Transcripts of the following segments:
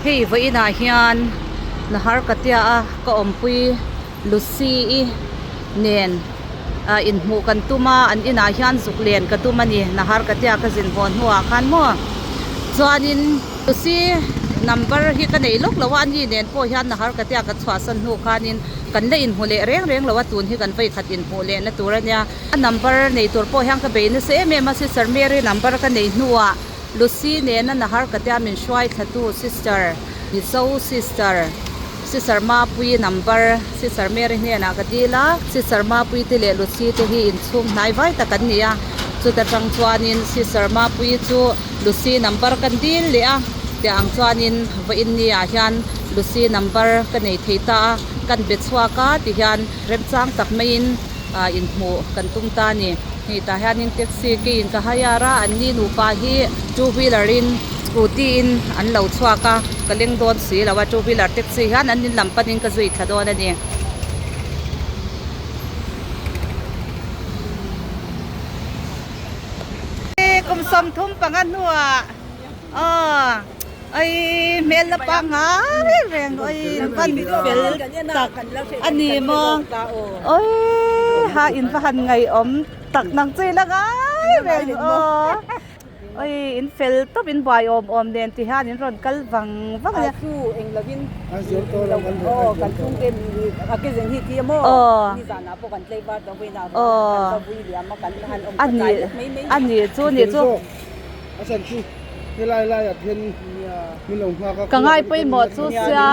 Hei vawiinah hian Naharkatia a ka awmpui Lucy-i nen ah inhmuh kan tum a an inah hian zuk len ka tum a ni Naharkatia ka zin haw hnuah khan maw chuanin Lucy number hi ka nei lawk lo a ani nen pawh hian Naharkatia kan chhuahsan hnu khanin kan la inhmu leh reng reng lo a tun hi kan vawikhat inhmuh lehna tur a nia. A number nei tur pawh hian ka bei nasa em em a, Sister Mary number ka nei hnuah Lucy nena Nahar Katia min hruai thlatu Sister Mizo Sister Sister Mapuii number Sister Mary hnenah ka dil a, Sister Mapuii te leh Lucy te hi inchhung hnai vai tak an ni a, chuta tang chuanin Sister Mapuii chu Lucy number kan dil leh a, tiang ang chuanin vawiin ni ah hian Lucy number ka nei thei ta a, kan be chhuak a tihian remchang tak maiin. ah inhmuh kan tum ta a ni. Hei tah hianin taxi keiin ka hire a, an ni nupa hi two wheeler in scooty in an lo chhuak a, ka leng dawn si lo a, two wheeler taxi hian an in lam panin ka zui thla dawn a ni. Kum 35 hnuah aw. Ai hmel la pangngai reng oi van fel tak a ni maw oi ha in va han ngaihawm tak nang chu i la ngai reng aw oi in fel tawp in buai awm awm nen ti hian in rawn kal vang vang a nia. Aw a ni chu ni chu. Ka ngai pawimawh chu sia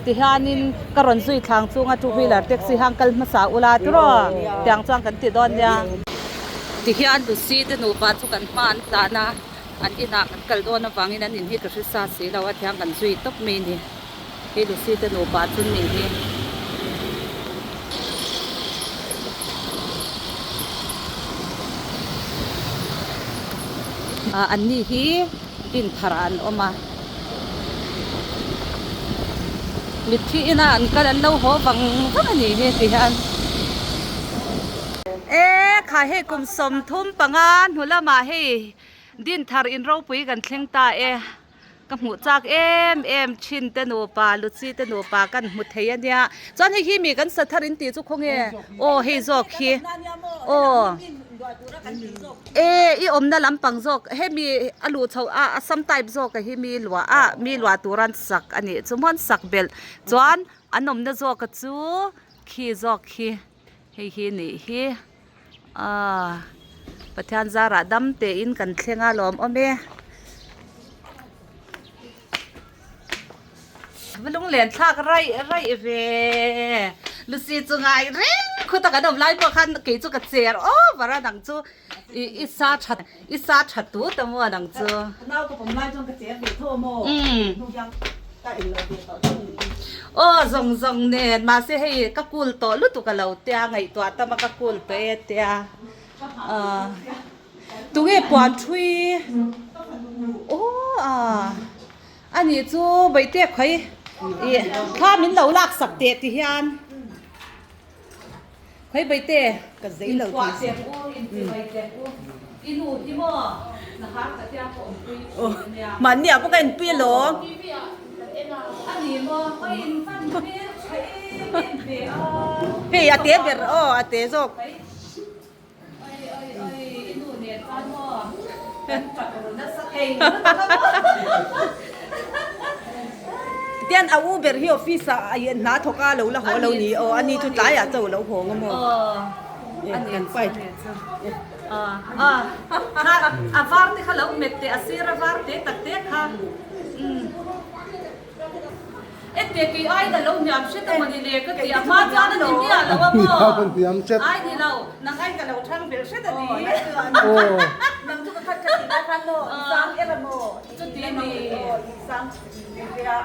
tihianin ka rawn zui thlang chunga two wheeler taxi hang kal hmasa ula tiraw tiang chuan kan ti dawn nia. Tihian Lucy te nupa chu kan hma an tlan a, an inah kan kal dawn avangin an in hi ka hre sa si lo a tiang kan zui tawp mai a ni. Hei Lucy te nupa chu an nih hi. Ah an ni hi din thar ah an awm a. Mitthi ina an kal an lo haw vang vang a nih hi ti hian. E kha hei kum 35 hnu lamah hei din thar in ropui kan thleng ta e. Ka hmuh chak em em thin te nupa Lucy te nupa kan hmu thei a nia. Chuan hei hi mi kan sa thar in tih chu khawnge aw hei zawk hi aw e i awmna lampang zawk hemi a luh chho a a sam type zawk a hi mi luah a mi luah tur an sak a nih chu maw an sak belh chuan an awmna zawk a chu khi zawk khi hei hi nih hi. Aaa Pathian zarah dam tein kan thleng a lawm awm e. Va lunglen thlak raih raih ve. Lucy chu ngai reng khuta kan awm lai pawh khan kei chu ka cher over a nang chu i i sa tha i sa tha tut a maw nang chu. Nau ka pawm lai chuan ka cher ve tho a maw. Hnu hian ka eng lo ve tawh chu ni. Aw zawng zawng nen mahse hei ka kul tawh lutuk a lo tia ngaihtuah tam a ka kul tawh e tia ah tunge puan thui aw ah a nih chu Baihte khawi ih thla min lo lak sak teh ti hian khawi Baihte Ka zei lo inphuah teh u inti teh u i nu hi maw nahar ka tia ka awmpui thin ania. Mahni ah pawh ka inpui alawm. Hei a te ber aw a te zawk. Tian a u ber hi office ah a hna thawk a lo la haw lo ni aw ani chu tlaiah chaw lo haw ang maw. Kan fight. A var te kha lo met teh a sir a var te tak te kha ente kei ai na lo hniam hret a mawni le ka ti a hma chuan a ni miah lo a maw ai ni lo nang ai ka lo thang belh hret a ni nang chu ka khat ka ti lai khan maw i sang er a maw chuti ni i sang ve a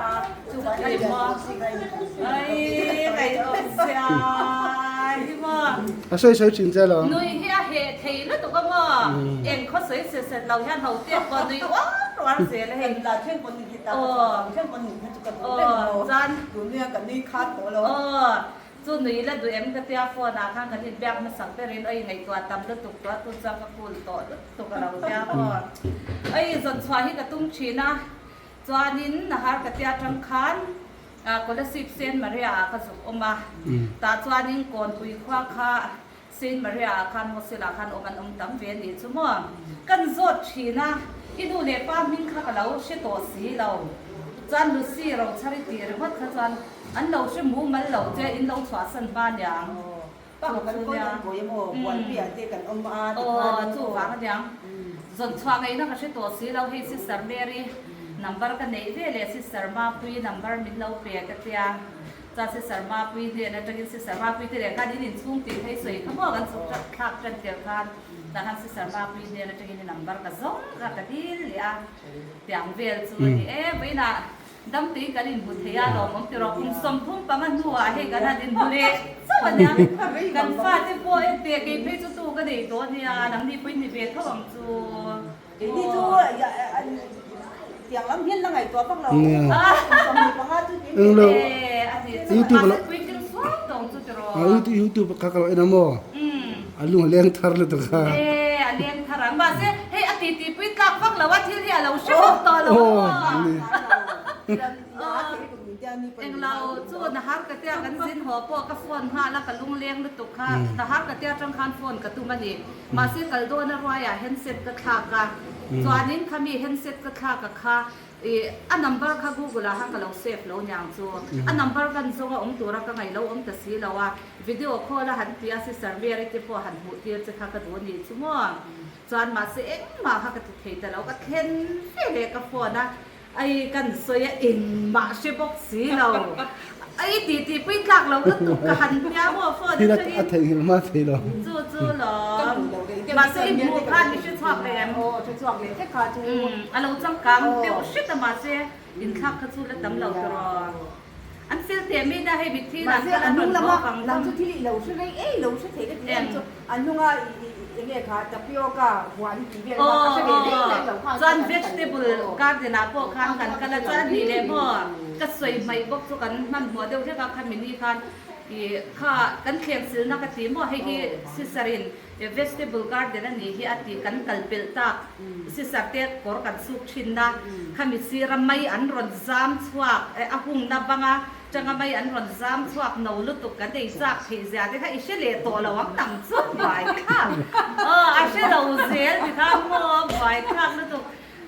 chu vai a lian tawh si ka in ai ngaihawm sia hi maw a sawi sawi thin che lo nui hi a heh thei lutuk a maw eng khaw sawi se se lo hian ho te pawh nui uar uar zel a hei la thleng pawn ni ta thleng pawn ni chu ka duh reng maw chuan tun nia ka nui khat tawh lo aw chu nui la duh em ka tia phone ah khan kan inbiak hmasak berin oi ngaihtuah tam lutuk tawh a tun chuan ka cool tawh lutuk a lo tia maw oi zawn chhuah hi ka tum thin a. Chuanin Naharkatia atang khan Kolasib Saint Maria ah ka zuk awm a, tah chuanin Kawnpui khua kha Saint Maria ah khan hostel ah khan awm an awm tam ve a nih chu maw? Kan zawt thin a, i nu leh pa hming kha ka lo hre tawh si lo. Chuan Lucy Rochari tih ringawt kha chuan an lo hre mumal lo che, in lo chhuahsan hma niang. Pa kan kawi an kawi emaw bualpui ah te kan awm a ti khan aw chu vang aniang zawn chhuah ngaihna ka hre tawh si lo hei sister Mary number ka neih ve leh sister Mapuii number min lo pe ka tia chuan sister Mapuii hnen atangin sister Mapuii te leh khan in inchhung tih phei sawi kha maw kan chhuk thlak tan tel khan tah khan sister Mapuii hnen atangin i number ka zawng kha ka dil leh a tiang vel chu a ni e vawiinah Damtui kan inhmu thei a lawmawm ti rawh. Kum 35 hnuah hei kan han inhmu leh chauh a nia. Kan fate pawh en teh kei phei chu tu ka nei tawh a nia, nangni pawhin ni ve tho ang chu. Keini chu tiang lam hian la ngaihtuah vak lo. Kum 25 chu tih Eng lo. E a nih chu mahse puitling suau tawng chu ti rawh. YouTube kha ka lo en a maw? A lung a leng thar lutuk a. E a leng thar ang mahse hei a titi pui tlak vak lo a thil hi a lo hre vak tawh lo a maw? Englo chu Nahar Katia kan zin haw pawh ka phone nghal a ka lung leng lutuk kha Nahar Katia atang khan phone ka tum a ni mahse kal dawn a ruaiah handset ka thlak a chuanin khami handset ka thlak a kha Ih, a number kha Google ah khan ka lo save lo niang chu. A number kan zawng a awm tura ka ngaih lo awm ta si lo a, video call a han ti a Sister Mary te pawh han hmuh tir che kha ka duh a nih chu maw. Chuan mahse engmah kha ka ti thei ta lo, ka thlen ve leh ka phone a, ai kan sawi a engmah hre bawk si lo. Ai tih tih pui tlak lo lutuk ka han tia maw phone atangin. A theihnghilh hma thei lo. Chu chu lawm. Mahse i hmuh khan i hre chhuak leh em? Aw hre chhuak leh vek kha chu. A lo changkang deuh hret a mahse inthlak kha chu la tam lo tawh. An fel teh mai na hei mitthi dan Mahse kha a an hnung rawn lama bawk ang lam chu thil i lo hre rei ei lo hre thei ka ti em chu a hnunga enge kha tapioca huan tih vel kha ka hre ve reng reng lo kha Chuan vegetable garden ah pawh khan kan kal a chuan a nih leh maw ka sawi hmaih bawk chu kan hmanhmawh deuh hlek a kha mini khan i kha kan thleng silna ka ti maw hei hi sisarin Vegetable garden a nih hi a tih kan kal pelh tak. Sisar te kawr kan suk thin na, khami sira mai an rawn zam chhuak, a hungna banga tanga mai an rawn zam chhuak no lutuk kan ei chak theih zia te kha i hre leh tawh lo ang nang chu buai thlak. Aw a hre lo zel ti kha maw buai thlak lutuk.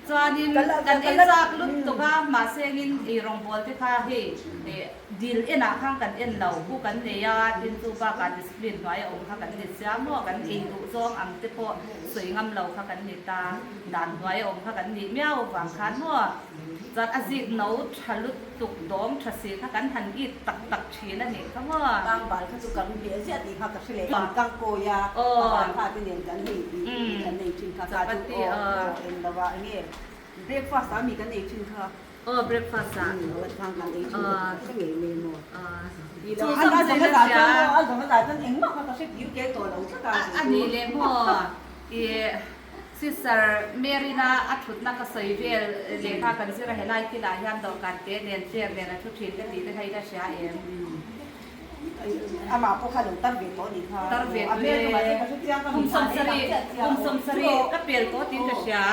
Chuanin kan ei chak lutuk a, mahse engin ei rawngbawl te kha hei Dil enah khan kan en lo, bu kan nei a, tin chu bakah discipline hnuai a awm kha kan ni sia maw, kan ei duh zawng ang te pawh sawi ngam lo kha kan ni ta, dan hnuai a awm kha kan nih miau vang khan maw, chuan a zik no tha lutuk dawng tha si kha kan han it tak tak thin a nih kha maw. Kangval kha chu kan hmeh ziah tih kha ka hre leh kan kang kawi a, pavan kha te nen kan hei kan nei thin kha kha chu aw eng lo ah enge breakfast ah mi kan ei thin kha. Aw breakfast ah. Chu A nih leh maw i sister Mary na a thutna ka sawi vel lehkha kan zir a helai kilah hian dawhkan te nen chair nen a thu thin ka tih te kha i la hria em? Amah pawh kha lo tar ve tawh a nih kha. Tar ve tawh e. Kum 70, kum 70 ka pel tawh tiin ka hria.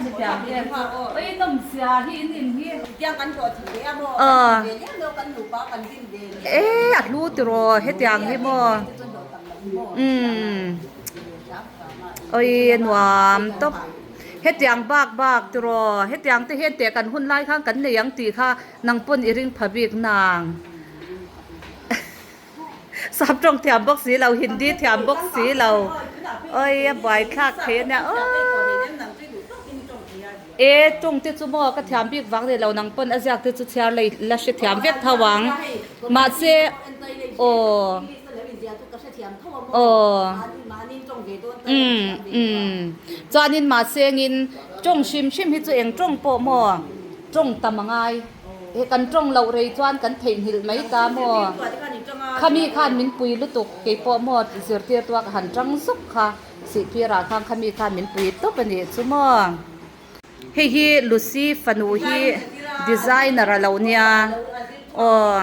Hetiang hian oi nawmzia hi in in hi. Hetiang kan hlawh thei ve a maw? Kan din ve liau liau kan nupa kan din ve liau. E a hlu tiraw hetiang hi maw. Umm oi a nuam tawp. Hetiang bak bak tiraw hetiang te hian teh kan hun lai khan kan nei ang tih kha nang pawn i ring pha bik nang. Sap tawng thiam bawk si lo, Hindi thiam bawk si lo. Oi, a buai thlak thei a nia. E, tawng te chu maw ka thiam bik vang ni lo nang pawn a ziak te chu chhiar lei la hre thiam vek tho ang. Mahse, aw, aw, umm, umm. Chuanin mahse engin tawng hrim hrim hi chu eng tawng pawh maw tawng tam a ngai. He kan tawng loh rei chuan kan theihnghilh mai ta maw? Khami khan min pui lutuk keipawh maw zirtir tua ka han tang zuk kha sihphirah khan khami khan min pui tawp a nih chu maw? Hei hi Lucy fanu hi designer a lo nia aw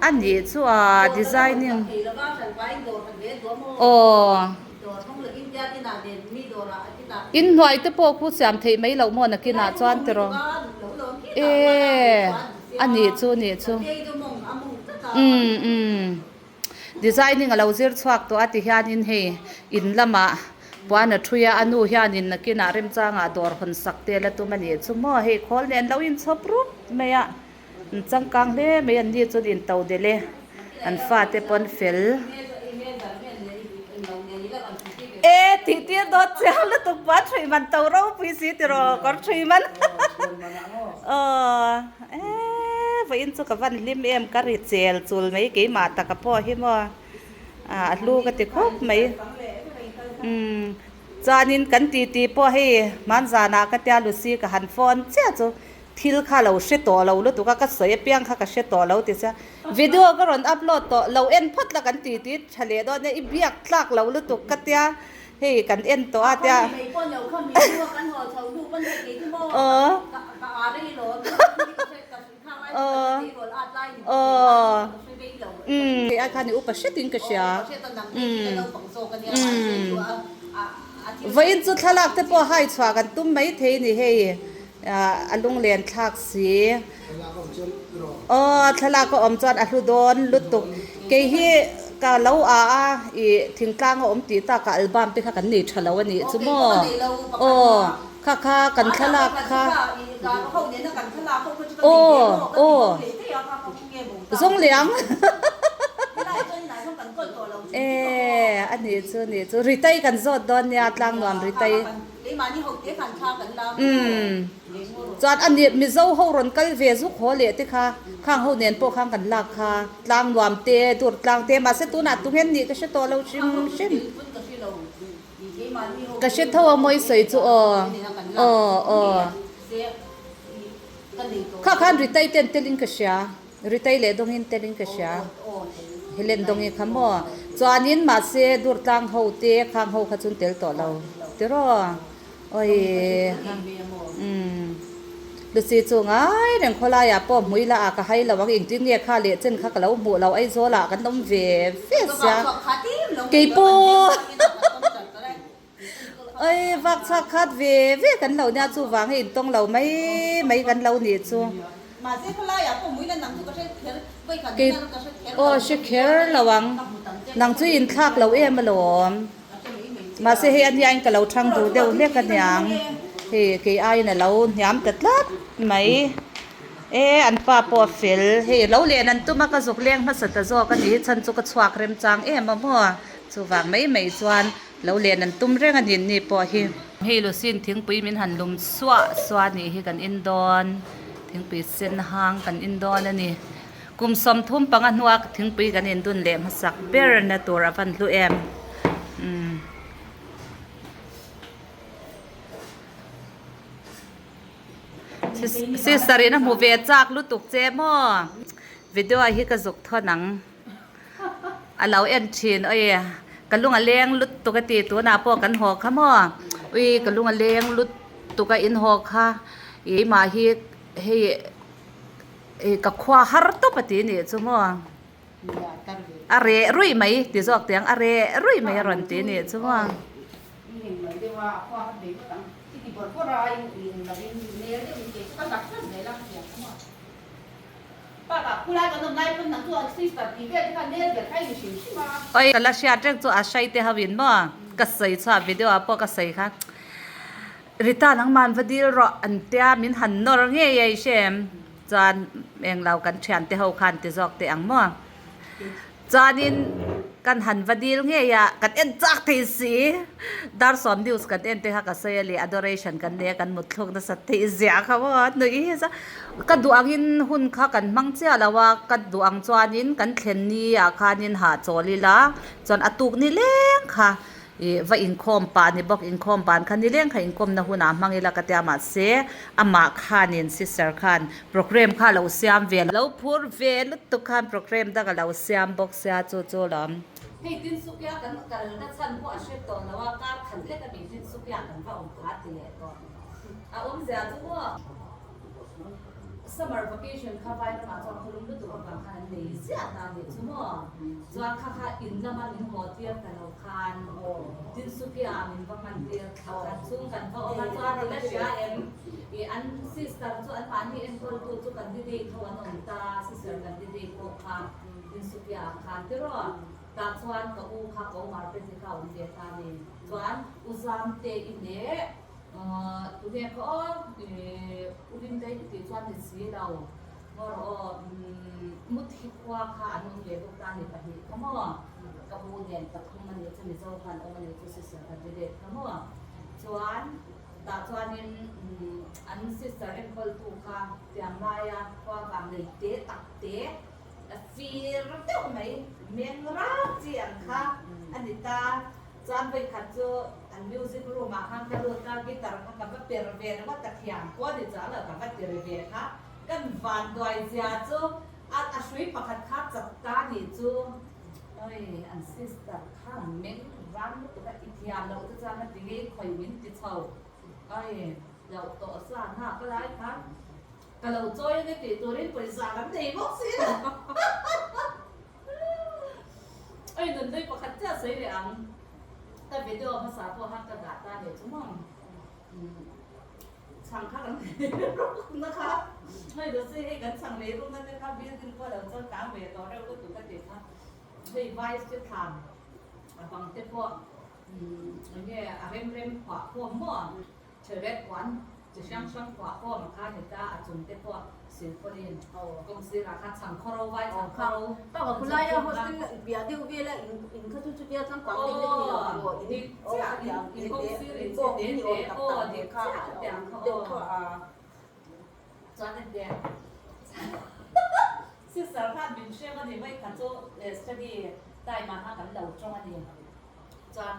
a nih chu a designing aw. Inhnuai te pawh khu siam theih mai loh maw nakinah chuan tiraw? E a nih chu nih chu. Umm umm designing a lo zir chhuak tawh a ti hianin hei in lamah puan a thui a, a nu hianin nakinah remchangah dawr hawn sak te la tum a nih chu maw hei khawl nen lo inchhawp rup mai a. An changkang hle mai an ni chuan in to delh e an fate pawn fel e tih tir dawt chiang lutuk pawh a thui man to ropui si tiraw kawr thui man aw e vawiin chu ka van hlim em ka ri chel chul mai keimah taka pawh hi maw a hlu ka ti khawp mai umm. Chuanin kan titi pawh hei hmanzanah ka tia Lucy ka han phone chiah chu Thil kha lo hre tawh lo lutuk a, ka sawi apiang kha ka hre tawh lo ti sia. Video ka rawn upload tawh lo en phawt la kan ti ti tha leh dawn nia, i biak tlak lo lutuk ka tia, hei kan en tawh a tia. Aw aw aw umm kei ai khan i upa hretin ka hria umm umm vawiin chu thlalak te pawh hai chhuah kan tum maithei ni hei. A lunglen thlak si. Aw thlalak a awm chuan a hlu dawn lutuk. Kei hi ka lo a a i thingtlang a awm tih takah album te kha kan nei tha lo a nih chu maw. Aw kha kha kan thlalak kha. Aw aw zawng leh ang. E a nih chu nih chu Ritei kan zawt dawn nia tlangnuam Ritei. Umm chuan a ni Mizo ho rawn kal ve zuk haw leh te kha khang ho nen pawh khan kan lak kha tlang nuam te dur tlang te mahse tunah tungen nih ka hre tawh lo hrim hrim ka hre tho a mawi sawi chu aw aw aw kha khan Ritei ten telin ka hria. Ritei leh dawngin telin ka hria. Helen dawngi kha maw? Chuanin mahse Durtlang ho te khang ho kha chun tel tawh lo tiraw? Awii ha umm Lucy chu ngai reng khawlaiah pawh hmui la ah ka hai lo ang engtin nge kha leh chen kha ka lo hmuh lo Aizawl ah kan awm ve ve sia keipawh Oi vak chhuak khat ve ve kan lo nia chuvang hi intawng lo mai mai kan lo nih chu. Kei aw hre kher lo ang nang chu inthlak lo em alawm mahse hei ania in ka lo thang duh deuh hlek aniang hei kei aiin a lo hniam ta tlat mai e an pa pawh a fel hei lo len an tum a ka zuk leng hmasa ta zawk a ni hi chhan chu ka chhuak remchang em a maw. Chuvang mai mai chuan lo len an tum reng a ni ni pawh hi. Hei Lusin thingpui min han lum suah suah nih hi kan in dawn, thingpui sen hang kan in dawn a ni. Kum 35 hnua thingpui kan in dun leh hmasak ber na tur a van hlu em. Umm. Sister in a hmu ve chak lutuk che maw. Video ah hi ka zuk thawn ang. A lo en thin ui ka lung a leng lutuk a ti tunah pawh kan haw kha maw ui ka lung a leng lutuk a in haw kha keimah hi hei ih ka khua har tawp a ti nih chu maw a reh ruih mai ti zawk teh ang a reh ruih mai a rawn ti nih chu maw. Oi ka la hriat reng chu a hrai te ho in maw ka sawi chhuah video ah pawh ka sawi kha Rita nangman va dil rawh an tia min han nawr ngei a i hre em chuan englo kan thian te ho khan ti zawk teh ang maw. Chuanin kan han va dil ngei a, kan en chak thei si. Dar sawm news kan en te kha ka sawi a leh adoration kan nei a, kan mut thluk nasat theih zia kha maw nuih hi chuan ka duh angin hun kha kan hmang chiah lo a, ka duh ang chuanin kan thlen ni ah khanin hahchawl ila chuan a tuk ni leng kha. Ih va inkhawm pah ni bawk, inkhawm ban kha nileng kha inkawmna hunah hmang ila ka tia mahse amah khanin sister khan programme kha a lo siam ve lo phur ve lutuk khan programme dang a lo siam bawk sia chu chu lawm. Hei Tinsukia kan kalna chhan pawh a hre tawh lo a, kar khat lek a mi Tinsukia kan va awm kha a ti leh tawh. A awmzia chu maw? Summer vacation kha vai ramah chuan khawlum lutuk avang khan an nei ziah ta nih chu maw? Chuan kha kha in lama min haw tir ta lo khan Tinsukia ah min va hman tir thla khat chung kan va awm a, chuan i la hria em? I an sister chu an mahni enkawltu chu candidate ho an awm ta, sister candidate pawh kha Tinsukia ah khan tiraw? Tah chuan ka u kha ka u Marpeti kha a awm ve ta a ni. Chuan u Zamte i leh Tunge kha aw u Lindai i tih chuan ni si lo maw rawh aw Muthi khua kha an awm ve bawk ta a ni pahnih kha maw ka u nen pathum a nih chu Mizo khan awm a nih chu sister candidate kha maw chuan tah chuanin an sister enkawltu kha tiang laia khua vang nei te tak te A fir deuh mai, meng rak chi ang kha a ni ta. Chuan vawikhat chu an music room ah khan ka lut a, guitar kha ka va per ve ringawt ka thiam pawh a ni chuang lo, ka va ti ri ve kha. Kan vanduai zia chu a a hrui pakhat kha chak ta nih chu oi an sister kha meng ran lutuk a, i thiam loh te chuan a ti ngei khawi min ti chho oi loh tawh sa hna ka lai khan. Ka lo chawi ange tih turin pawisa kan nei bawk si lo. Oi nunhlui pakhat chiah sawi leh ang. Ka video hmasa pawh khan ka dah ta nih chu maw. Chhang kha kan lei rukna kha. Hei Lucy hei kan chhang lei rukna te kha building pawh lo changkang ve tawh reuh lutuk ka tih kha. Hei vice te thlan a bang te pawh enge a rem rem phuah khawm maw. Thilret puan chi hrang hrang phuah khawm a kha ni ta, a chung te pawh silpawlin kawng sirah khan chhang khawro vai chhang khawro Ka va khulai a hostel piah deuh vel a in kha chu chutia changkang deuh deuh ni lo tiraw in dik chiah in kawng sir in che te te aw dik chiah chutiang kha aw chuan a tia sister khan min hrem a ni mai kha chu study time ah khan kan lo tawng a ni chuan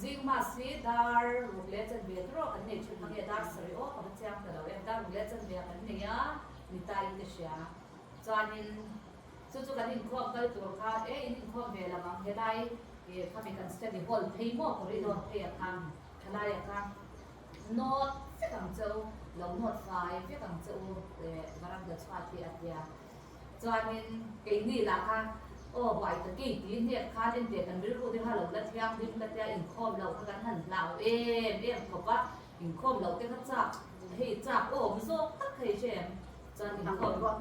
Zing mass hi dar ruk leh chanve tawrh kan nei thin mange, dar sarih aw ka va chiang ta lo em, dar ruk leh chanve ah kan nei a, ni ta in ka hria. Chuanin chu chu kan inkhawm kal tur kha e in inkhawm ve lo ang helai ih khami kan study hall phei maw corridor phei ah khan thalai ah khan note vek ang che u, lo note fai vek ang che u varanda chhuat hi a tia. Chuanin keini lah kha aw buai ta kei ti hnek khan ente kan rilru te kha lo la thianghlim ka tia inkhawm loh kha kan han hlau em em khawp a, inkhawm loh te kha chak hei chak aw awm zawk tak hei hre em chuan inkhawm aw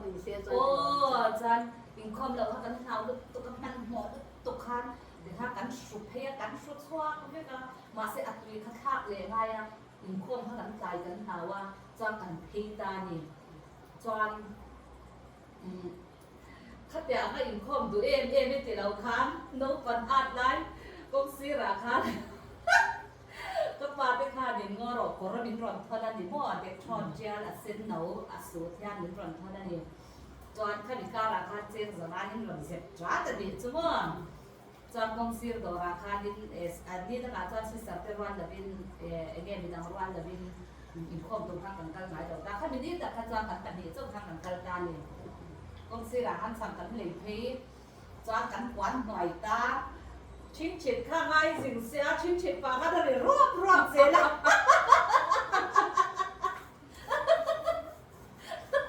chuan inkhawm loh kha kan hlau lutuk a hmanhmawh lutuk khan tikha kan hru phei a kan hru chhuak vek a mahse a tui kha thlak leh ngai a inkhawm kha kan tlai kan hlau a chuan kan phei ta a ni. Chuan khatiang a inkhawm duh em em i ti lo khan naupang at lai kawng sirah khan ka pa te khan in ngaw rawh kawr min rawn thawn a ni maw dek thawn tial a sen no a sut hian min rawn thawn a ni. Chuan khami karah khan cheng zanga in rawn zep tat a nih chu maw. Chuan kawng sir dawrah khanin ni dangah chuan sister te rual lovin eng nge midang rual lovin inkhawm tur khan kan kal ngai lo ta. Khami ni tak kha chuan kan pahnih chauh khan kan kal ta a ni. Kawng sirah khan chhang kan lei phei chuan kan puan hnuai ta. Chhinchhit kha ngai zing sia, chhinchhit pah khan a ri ruap ruap zel a.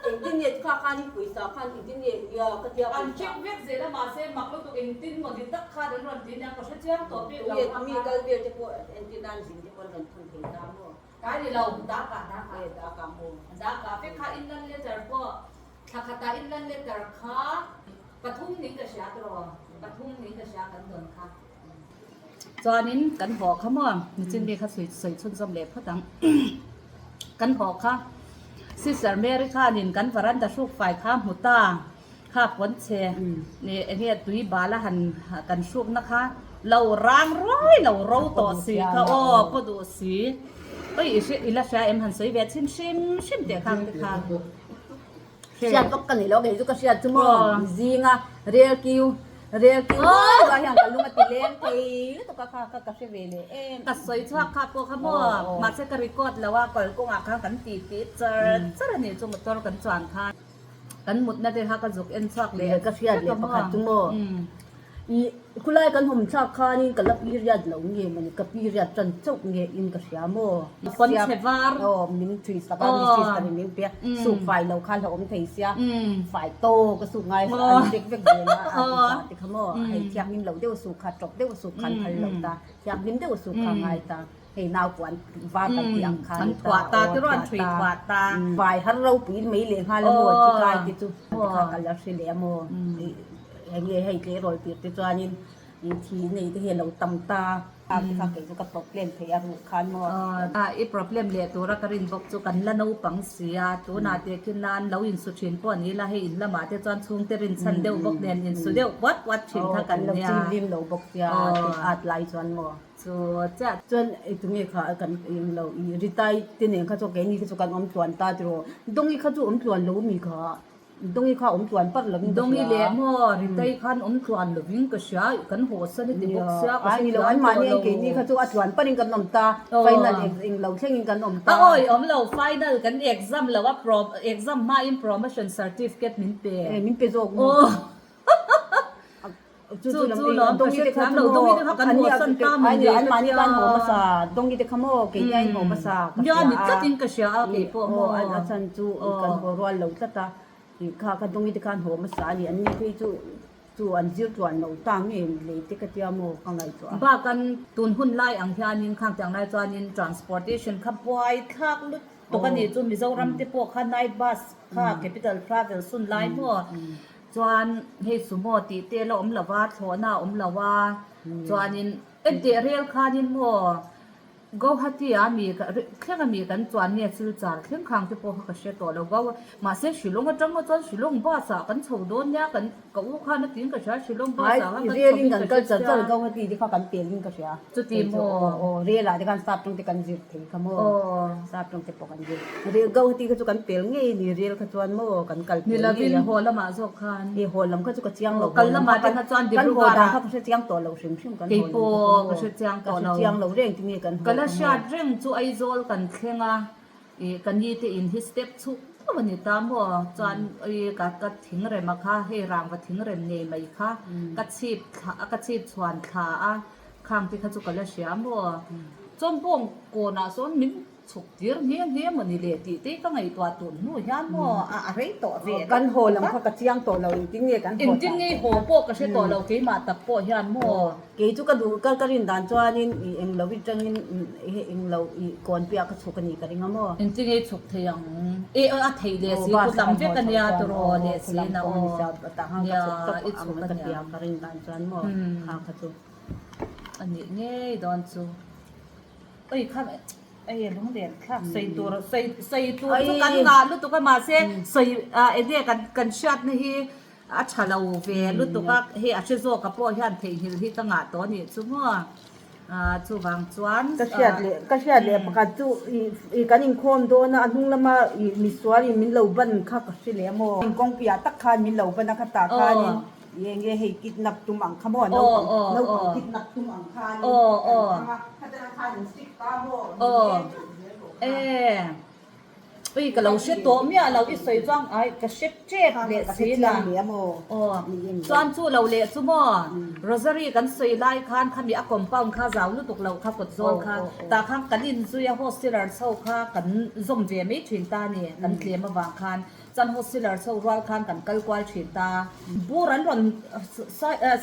Engtin nge kha khan i pawisa khan engtin nge nia ka tia pawisa. An check vek zel a mahse mak lutuk engtin maw ni tak khan an rawn ti nia ka hre chiang tawh bik lo kha Mi kal vel te pawh entir nan zin te pawh an rawn thawn thei ta maw. Kai ni lo daka daka e daka maw. Daka vek kha inland letter pawh thla khatah inland letter kha pathum ning ka hria tiraw pathum ning ka hria kan dawn kha. Chuanin kan haw kha maw nichin mi kha sawi sawi chhunzawm leh phawt ang kan haw kha Sister Mary khanin kan varanda hruk fai kha hmu ta kha pawn chhe nih eng nge tui bal a han kan hrukna kha lo rang ruai lo ro tawh si kha aw paw duh si oi i hre i la hria em han sawi ve chhin hrim hrim teh khang te kha. Hriat vak ka nei lo kei chu ka hriat chu maw zinga rel kiu rel kiu ruai hian ka lung a ti leng thei lutuk a kha kha ka hre ve leh em. Ka sawi chhuak kha pawh kha maw mahse ka record lo a kalkawngah khan kan ti ti char char a nih chu motor kan chuan khan kan mutna te kha ka zuk en chhuak leh ka hriat leh pakhat chu maw. I khulai kan hawm thlak khanin ka la period lo nge mawni ka period tan chauh nge in ka hria maw? Pawn chhe var. Aw min thui sak a mi sister in min pe a suk fai lo kha hlauhawm thei sia fai tawk a suk ngai an vek vek zel a a ti zah te kha maw hei thianghlim lo deuh suk kha tawp deuh suk khan phal lo ta thianghlim deuh suk kha ngai ta hei nau puan var kan tih ang khan an thuah ta te rawn thui thuah ta vai har ropui mai leh nghal a maw chi kai te chu ti kha ka la hre leh a maw enge hei tleirawl tir te chuanin thi nei te hi a lo tam ta a ti kha kei chu ka problem thei a ruh khan maw i problem leh tura ka rin bawk chu kan la naupang si a tunah te khi nan lo insu thin pawh ni la hei in lamah te chuan chhungte rinchhan deuh bawk nen insu deuh puat puat thin kha kan nia kan lo chim lim lo bawk sia at lai chuan maw Chu chiah. Chuan tunge kha kan eng lo i Ritai te nen kha chu keini kha chu kan awm tluan ta tiraw. Dawngi kha chu awm tluan lo mi kha. Dawngi kha awm tluan parh lovin ka hria. Dawngi leh maw Ritai khan awm tluan lovin ka hria kan haw san i ti bawk sia ka hre thiam tawh lo. Keini kha chu a tluan parin kan awm ta final eng lo thlengin kan awm ta. A awi awm lo final kan exam lo a exam hmain promotion certificate min pe. Min pe zawk maw. Chu chu lawm ka hre thiam lo Dawngi te kha kan haw san ta maw le an mahni khan haw hmasa Dawngi te kha maw kei hian haw hmasa ka hria a ni tlatin ka hria a kei pawh maw a chan chu kan haw rual lo tlat a kha kha Dawngi te khan haw hmasa a ni an ni phei chu chu an zir tluan lo ta nge lei te ka tia maw ka ngaihtuah a. Bak an tun hun lai ang hianin khang tiang lai chuanin transportation kha buai thlak lutuk a ni chu Mizoram te pawh kha night bus kha capital travel sun lai maw Chuan hei sumo tih te la awm lo va, thlawhna a awm lo a, chuanin enteh rel khanin maw Guwahati ah mi thleng a mi kan chuan nge Silchar thleng khang te pawh kha ka hre tawh lo Gau mahse Shillong atang chuan Shillong bus ah kan chho dawn nia kan ka u khan a tiin ka hria Shillong bus ah khan kan chho in ka hre sia. Guwahati te kha kan pel in ka hria. Chuti maw? Aw rel ah te khan sap tawng te kan zir thei kha maw sap tawng te pawh kan zir rel Guwahati kha chu kan pel ngei ni rel kha chuan maw kan kal pel ngei a. Nilovin haw lamah zawk khan. E haw lam kha chu ka chiang lo kal lamah te kha chuan Dibrugarh ah kan haw dan kha ka hre chiang tawh lo hrim hrim kan haw kei pawh ka hre chiang tawh lo ka hre chiang lo reng tinge kan haw ka la hriat reng chu Aizawl kan thleng a ih ka ni te in hi step chhuk deuh a ni ta maw chuan ih ka ka thingrem a kha hei rangva thingrem ngei mai kha ka chhip thla ka chhip chhuan thla a khang te kha chu ka la hria maw chuan bawng kawnah sawn min Chhuk tir nghe nghe maw ni le tih te ka ngaihtuah tur hnu hian maw a a rei tawh ve Kan haw lam kha ka chiang tawh lo engtin nge kan haw Engtin nge haw pawh ka hre tawh lo keimah tak pawh hian maw. Kei chu ka duh ka ka rin dan chuanin i eng lo i tangin i eng lo i kawn piah ka chhuk a nih ka ring a maw. Engtin nge chhuk thei ang e a theih leh si ku tam vek a nia turaw leh si na aw nia i chhuk a nia. Ka rin dan chuan maw kha kha chu. A nih ngei dawn chu. Oi kha ei lunglen thlak sawi tur sawi sawi tur chu kan ngah lutuk a mahse sawi ah enge kan kan hriatna hi a tha lo ve lutuk a hei a hre zawk a pawh hian theihnghilh hi ka ngah tawh a nih chu maw ah chuvang chuan Ka hriat leh ka hriat leh pakhat chu ih ih kan inkhawm dawn a a hnung lama ih misual in min lo ban kha ka hre leh a maw kawngpui ah tak khan min lo ban a khatah khanin Nge nge hei kidnap tum ang kha maw naupang naupang kidnap tum ang khan kan thang a khatana khan in stick ta maw ni nge teuh zel rawh kha. Ui ka lo hre tawh miah lo i sawi chuang ai ka hre tep leh si la chuan chu lo leh chu maw rosary kan sawi lai khan khami a compound kha zau lutuk lo kha kawt zawl kha tah khan kan inzui a hosteler chho kha kan zawm ve mai thin ta ni kan tlem avang khan Chuan hosteler chho rual khan kan kal kual thin ta. Bur an rawn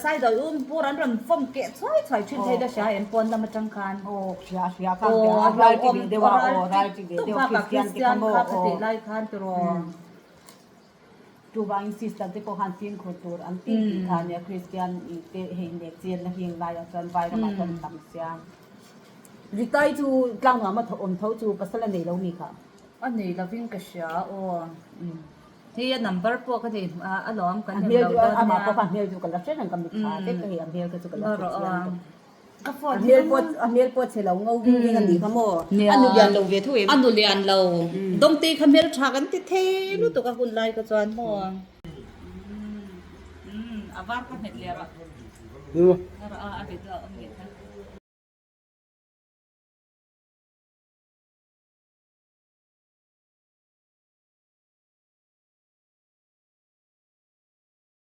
side ah un bur an rawn vawm keh chhuai chhuai thin thei la hria em pawn lam atang khan. Aw hria hria kha hria a ral ti ve deuh a aw ral ti ve deuh Christian te kha maw kha tih lai khan tiraw. Chuvangin sister te pawh khan fimkhur tur an ti tih kha nia Christian te hei nek chenna hing laiah chuan vai ramah chuan tam sia. Ritai chu tlangnuam a awm tho chu pasal a nei lo mi kha. A nei lovin ka hria aw. Hei a number pawh ka nei alawm kan nem lo dawn nia. Amah pawh kha a hmel chu ka la hre reng ka mitthla vek a hei a hmel kha chu ka la hre chiang tawh. Ka phone hi a hmel pawh chhe lo ngo ving ving a nih kha maw. A nu lian lo ve tho em? A nu lian lo. Dawngtei kha hmel tha kan ti thei lutuk a hun lai kha chuan maw. A var ka hmet leh rawh. A video a awm leh kha.